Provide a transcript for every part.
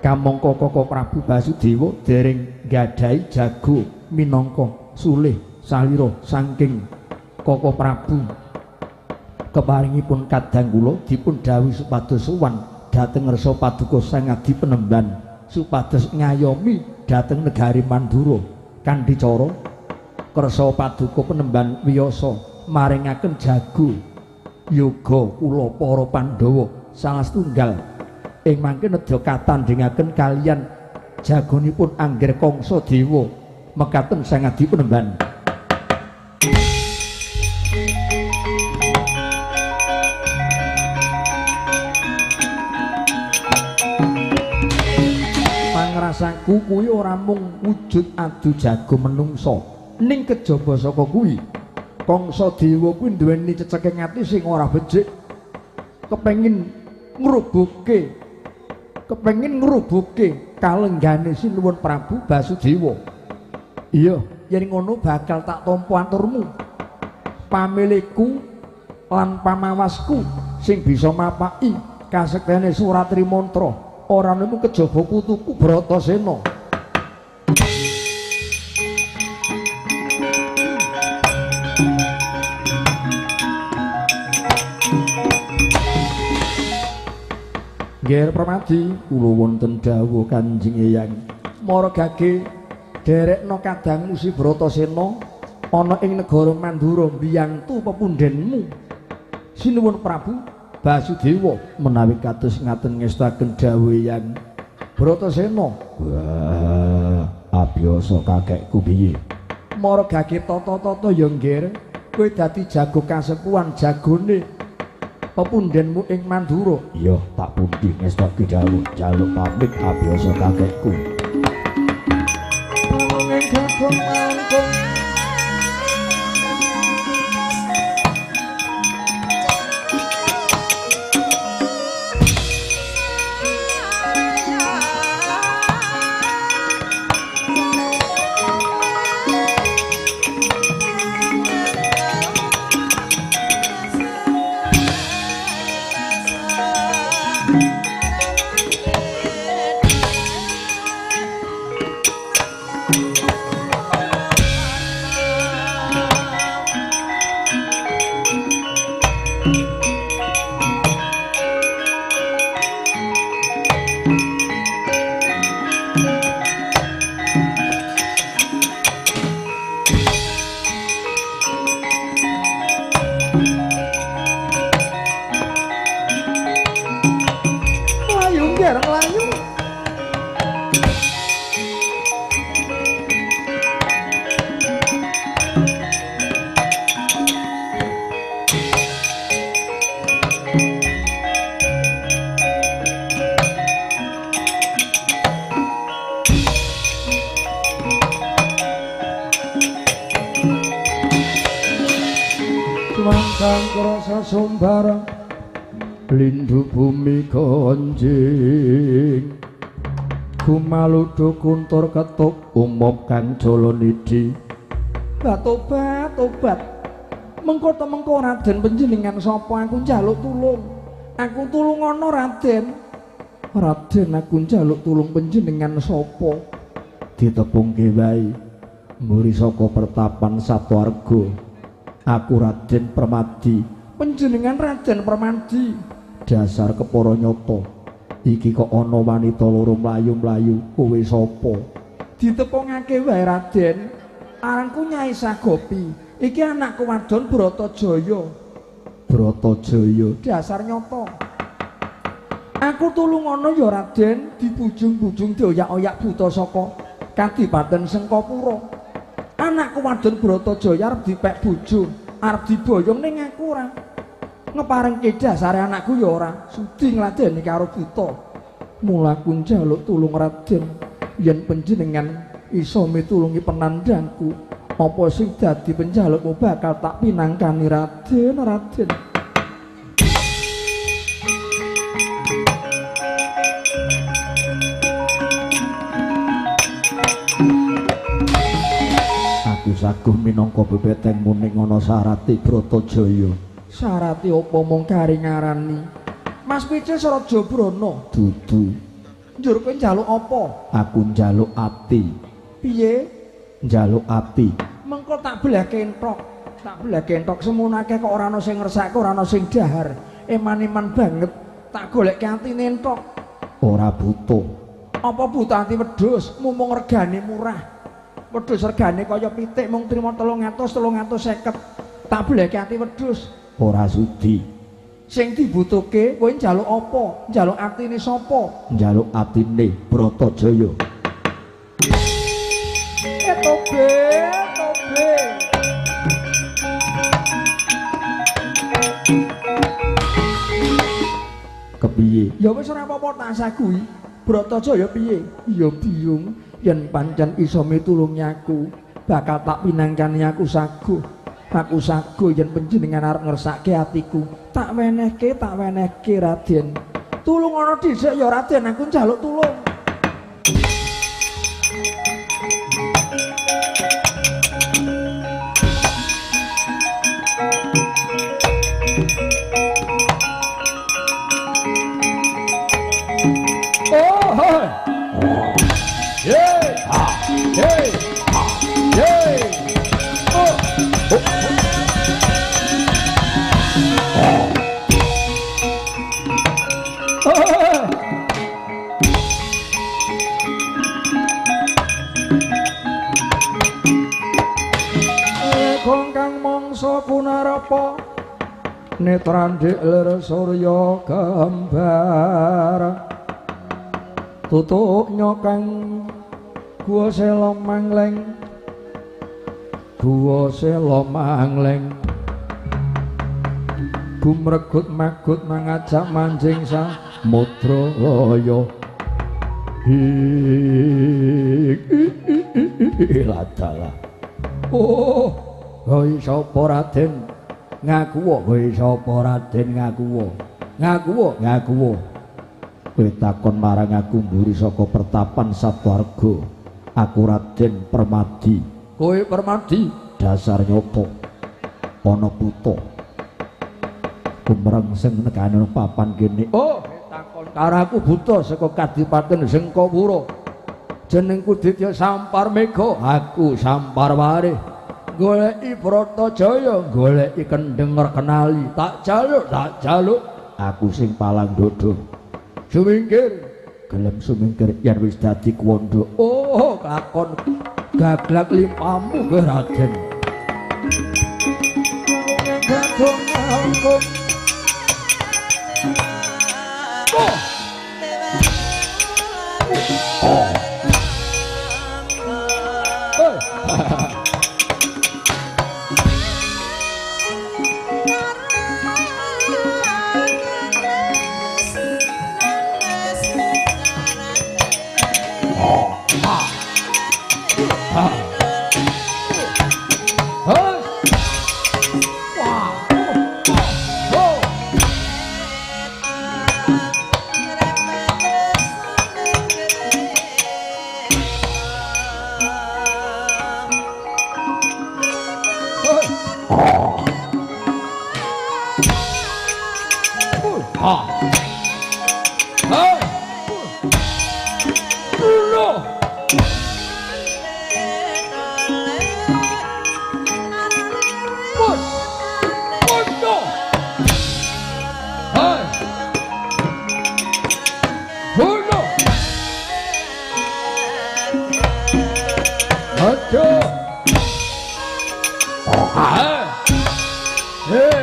Kamangka Koko Prabu Basudewa dereng nggadahi jago minangka sulih salira saking Koko Prabu. Keparingipun kadang kula dipun dhawuhi supados sowan dhateng ngarsa paduka Sang Adi Penemban supados ngayomi dhateng negari Mandura kanthi cara kersa paduka Penemban wiyasa maringaken jago yoga kula para Pandhawa salah setunggal ing mangke nedya katandhingaken kaliyan jagonipun Angger Kangsa Dewa mekaten Sang Adi Penemban. Pangrasaku kuwi ora mung wujud adu jago menungsa, ning kejaba saka kuwi Kangsa Dewa kuwi duweni ceceking ati sing ora becik, kepengin ngrubuhke kalenggane Sinuwun Prabu Basudewa. Iya, yen ngono bakal tak tampa aturmu, pamiliku lan pamawasku sing bisa mapaki kasektene Surat Trimantra ora nemu kejaba putuku Bratasena. Nger Permadi, kula wonten dawuh Kanjeng Eyang. Mara gage derekna kadangmu si Bratasena ana ing negara Mandura mbiyantu pepundhenmu. Sinuwun Prabu Basudewa menawi kados ngaten ngestaken dawuh Eyang. Bratasena, wah, abiyasa kakekku piye? Mara gage tata-tata ya Ngger, kowe dadi jago kasepuhan jagone pepundhenmu ing Mandura. Iya, tak pundi ngestoki dawuh jaluk pamit abiyasa kakekku. Ing gadhong mangkung Sumbarang lindu bumi konjing gumaludu kuntur ketuk umum kang Jalanidhi. Tobat tobat mengko to mengko Raden panjenengan sapa aku njaluk tulung, aku tulungono Raden. Raden aku njaluk tulung panjenengan sapa? Ditepungke wae mburi saka pertapan Satwarga. Aku Raden Permadi. Panjenengan Raden Permadi dasar kepara nyata. Iki kok ana wanita loro mlayu-mlayu, kowe sapa? Ditepungake wae Raden. Aranku Nyai Sagopi. Iki anakku wadon Bratajaya. Bratajaya dasar nyata. Aku tulungono ya Raden, dibujung-bujung dioyak-oyak buta saka Kadipaten Sengkapura. Anakku wadon Bratajaya arep dipek bojo, arep diboyong ning aku ora ngeparengke dasare anakku ya ora sudi ngladeni karo buta. Mula aku njaluk tulung Raden, yen panjenengan iso mitulungi penandangku, apa sing dadi penjalukmu bakal tak pinangkani Raden. Raden aku saguh minangka bebetengmu ning ana sarate Bratajaya. Sarate apa mung kari ngarani Mas Picis Raja Brana? Dudu. Njur kowe njaluk apa? Aku njaluk ati. Piye? Njaluk ati. Mengko tak belah kenthok. Tak belah kenthok semono akeh kok ora ana sing ngersake, ora ana sing dahar. Eman-eman banget. Tak golekke atine enthok. Ora butuh. Apa butuh ati wedhus? Mumpung regane murah. Wedhus regane kaya pitik mung trimo 300, 350. Tak belehke ati wedhus. Ora sudi. Sing dibutuhke kowe njaluk apa? Njaluk atine sapa? Njaluk atine Bratajaya. Tobe, tobe. Kepiye? Ya wis ora apa-apa tak saguhi. Bratajaya piye? Ya biyung, yen pancen iso mitulungi aku, bakal tak pinangkani aku saguh. Aku saguh yen panjenengan arep ngersake atiku. Tak wenehke Raden. Tulung ana dhisik ya Raden, aku njaluk tulung. Oh, hey. Hey, ha, hey, ha, hey. Oh, oh. Oh. Kong kang mangsa punarapa netrandik lir surya gambar tutuk nyokang gua sela mangleng gua sela mangleng gumregut magut mangajak manjing samudra laya Ladalah. Oh, kowe sapa Raden? Ngaku kowe sapa Raden ngaku. Ngaku, ngaku. Kowe takon marang aku mburi saka pertapan Satwarga. Aku Raden Permadi. Kowe Permadi? Dasar nyopo. Ana buta. Kumreng sing nekane papan kene. Oh, takon karo aku buta saka Kadipaten Sengkawura. Jenengku Ditya Sampar Mega, aku Sampar Warih. Goleki Bratajaya, goleki kendheng kenali. Tak jaluk, tak jaluk. Aku sing palang dodo. Sumingkir, gelem sumingkir yen wis dadi kuwanda. Oh, lakon gaglak limpamu kowe Raden. Oh. Oh. Hey! Hey!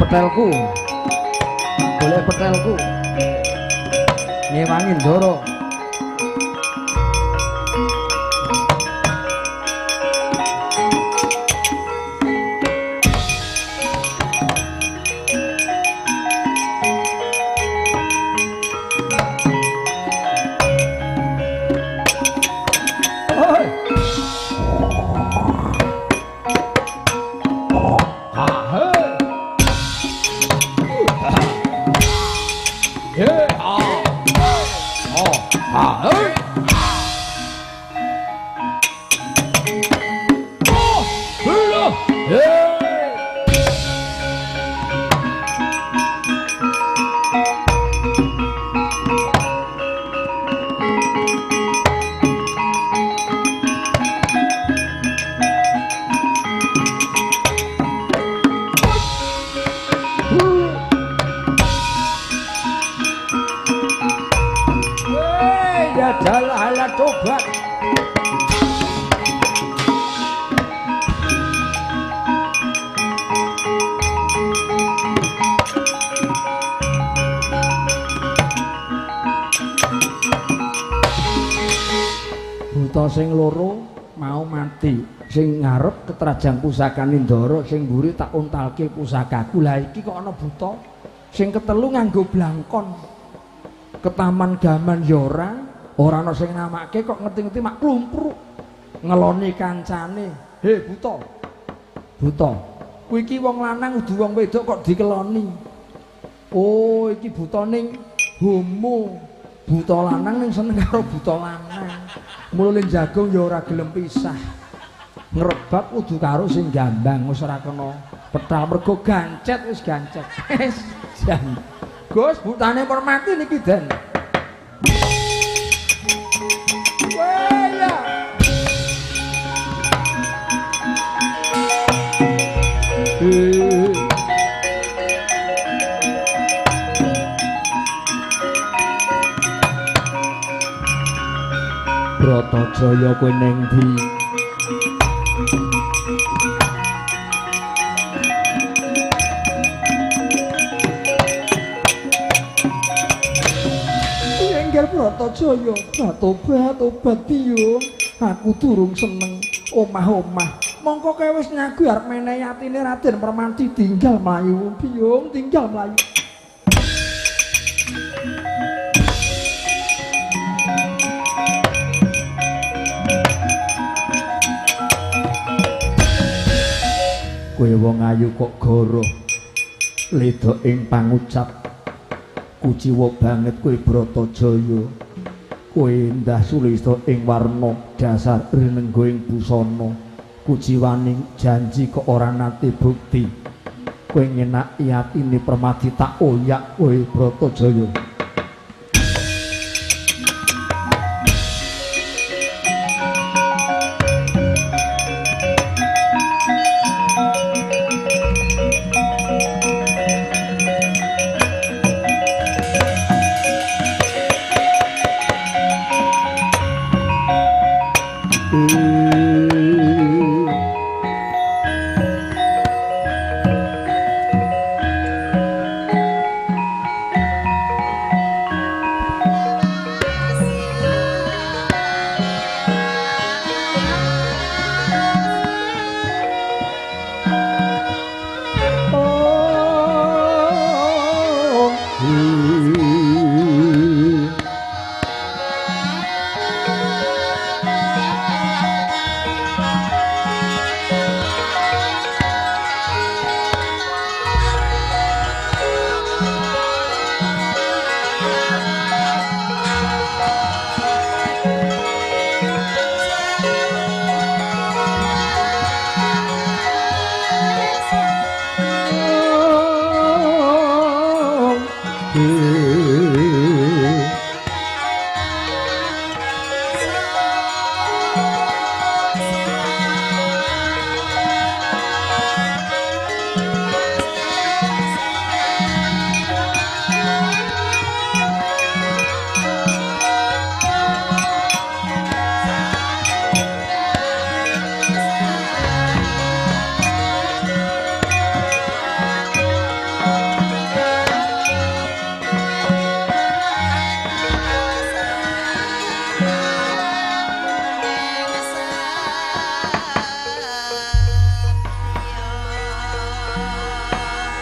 Petelku. Golek petelku. Ngewangi Ndara. Tobat. Buta sing loro mau mati, sing ngarep ketrajang pusakane Ndara, sing mburi tak untalke pusakaku. Lah iki kok ana buta sing ketelu nganggo blangkon. Ketaman gaman ya ora. Ora ana sing namake kok ngerti-ngerti mak klumpruk ngeloni kancane. He buta. Buta. Kuwi iki wong lanang udu wong wedok kok dikeloni. Oh, iki buta ning homo. Buta lanang ning seneng karo buta lanang. Mulane jagung ya ora gelem pisah. Ngrebab kudu karo sing gambang wis ora kena petal mergo gancet wis gancet. Wis jan. Gus butane pun mati niki Den. Bratajaya kowe ning ndi? Engger Bratajaya, tobat tobat biyung, aku durung seneng omah-omah. Mongko kowe wis nyagu arep menehi atine Raden Permati tinggal mlayu, biyung tinggal mlayu. Kowe wong ayu kok goroh leda ing pangucap, kuciwa banget kowe Bratajaya. Kowe endah sulista ing warna dasar rinenggo ing busana, kuciwaning janji kok ora nate bukti. Kowe ngenaki atine Permadi tak oyak kowe Bratajaya.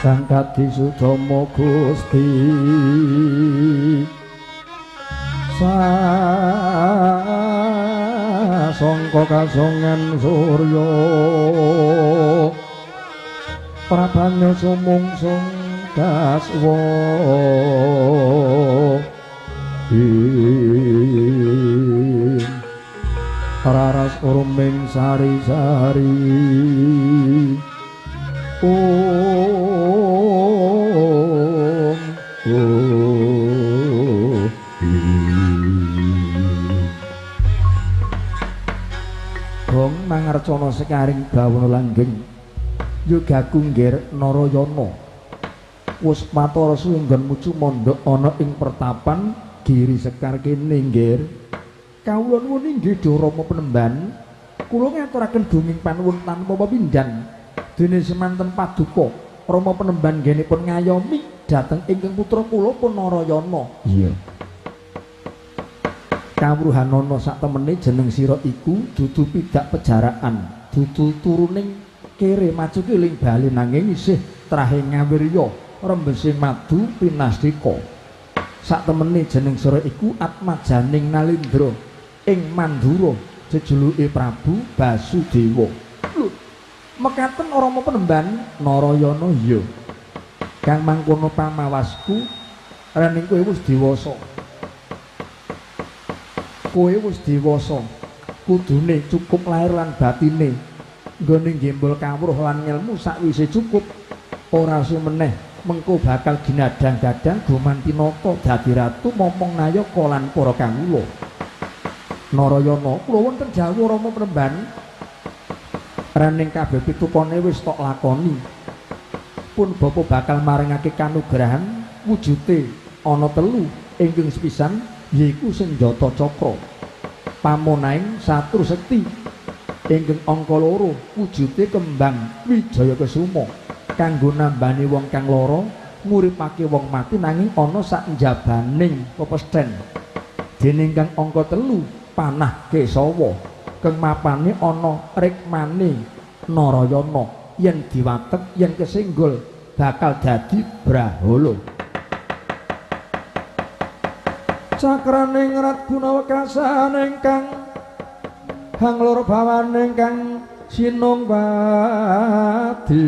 Kang kadi sudama Gusti sasangka kasongan surya prabanya sumungsung daswa ing raras urming sari-sari om Gong mangarcana sekaring bawana langgeng yogaku nggir Narayana wis watara suwe nggon mucu mondhok ana ing pertapan Giri Sekar kene nggir. Kawula nuwun inggih Rama Penemban, kula ngaturaken dunging panuwun tanpa pepindhan dene semanten paduka Rama Penemban nggenipun ngayomi dhateng ingkang putra kula pun Narayana. Iya. Kawruhanana sak temene jeneng sira iku dudu pidak pejaraan, dudu turuning kere maju keling bali nanging isih trahe ngawirya rembesing madu pinastika. Sak temene jeneng sira iku Atmajaning Nalindra ing Mandura jejuluke Prabu Basudewa. Lho, mekaten Rama Penemban Narayana iya. Kang mangkono pamawasku rening kowe wis dewasa. Kowe wis dewasa, kudune cukup lahir lan batine nggone nggembol kawruh lan ngelmu sakwise cukup ora sumeneh mengko bakal ginadang-gadang gumanti nata dadi ratu momong nayaka lan para kawula. Narayana, kula wonten dawuh Rama Penemban rening kabeh pitukane wis tok lakoni pun bapa bakal maringake kanugrahan wujute ana telu ingkang sepisan yaiku senjata cakra pamonaing satru sekti ingkang angka loro wujute kembang Wijaya Kesuma kanggo nambani wong kang lara nguripake wong mati nanging ana sak njabaning pepesthen. Dening kang angka telu panah Kesawa kang mapane ana rikmane Narayana yen diwatek yen kesenggol bakal dadi brahala. Cakraning rat guna wekasan ingkang hanglur bawaning kang sinung padi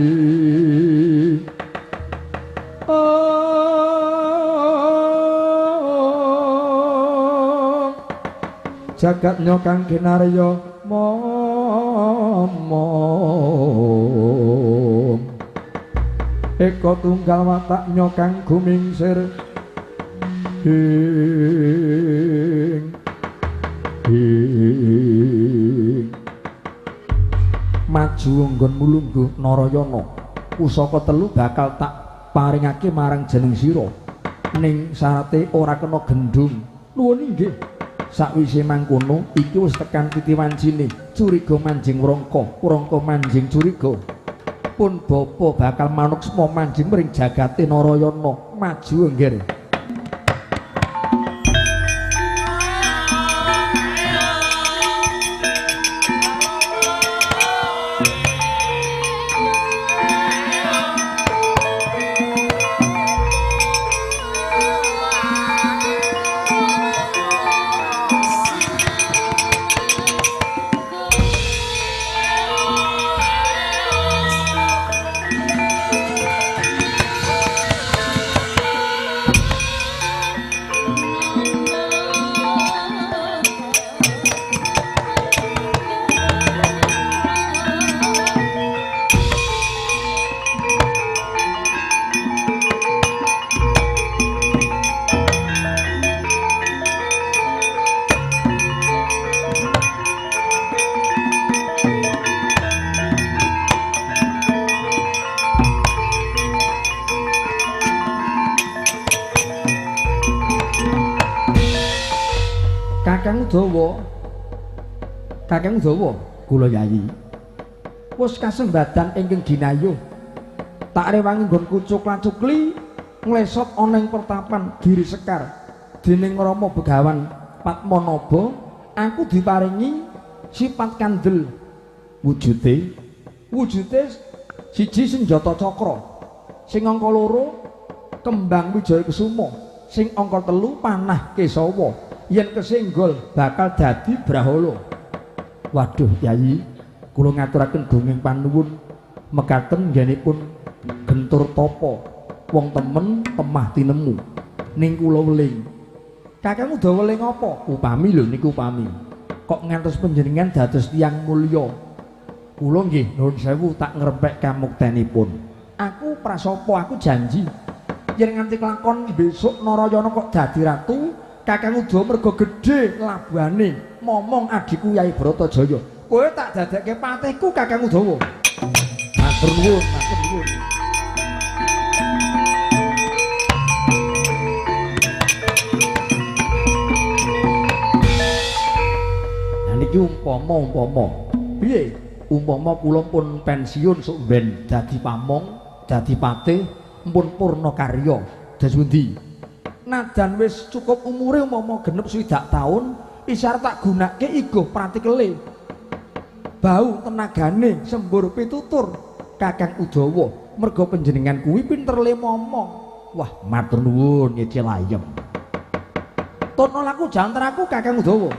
jagat nyokang kinarya momong eka tunggal watak nyokang gumingsir ing ing maju nggonmu lungguh Narayana pusaka telu bakal tak paringake marang jeneng sira ning syarate ora kena gendhung. Nuwun inggih. Sakwise mangkono iki wis tekan titi wancine curiga manjing wrangka, wrangka manjing curiga pun bapa bakal manuksma manjing mring jagate Narayana. Maju nggir. Kakang Udawa, Kakang Udawa, kula yayi wis kasembadan ingkang ginayuh tak rewangi nggon kucuk-cukli nglesot ana ing pertapan Giri Sekar dening Rama Begawan Padmanaba aku diparingi sifat kandel wujute siji senjata cakra Sing angka 2 Kembang Wijaya Kesuma, sing angka 3 Panah Kesawa. Yen kesenggol bakal dadi brahala. Waduh Yayi, kula ngaturaken gunging panuwun mekaten nggenipun gentur tapa. Wong temen temah tinemu. Ning kula weling. Kakang Udawa weling apa? Upami lho niku upami. Kok ngantos panjenengan dados tiyang mulya. Kula nggih nuwun sewu tak ngrempek kamuktenipun. Aku prasopo, aku janji yen nganti kelakon besok Narayana kok dadi ratu, Kakang Udawa mergo gedhe labuhane momong adhiku Yai Bratajaya. Kowe tak dadekke patihku Kakang Udawa. Matur nuwun, matur nuwun. Nah niki umpama-umpama. Piye? Umpama kula pun pensiun sok ben dadi pamong, dadi patih, pun purna karya. Dados pundi? Nadan wis cukup umure umpama genep 60 taun, isar tak gunake iguh pratikele. Bau tenagane sembur pitutur Kakang Udawa, merga panjenengan kuwi pinter le momong. Wah, matur nuwun ngece layem. Tono laku jantaraku Kakang Udawa.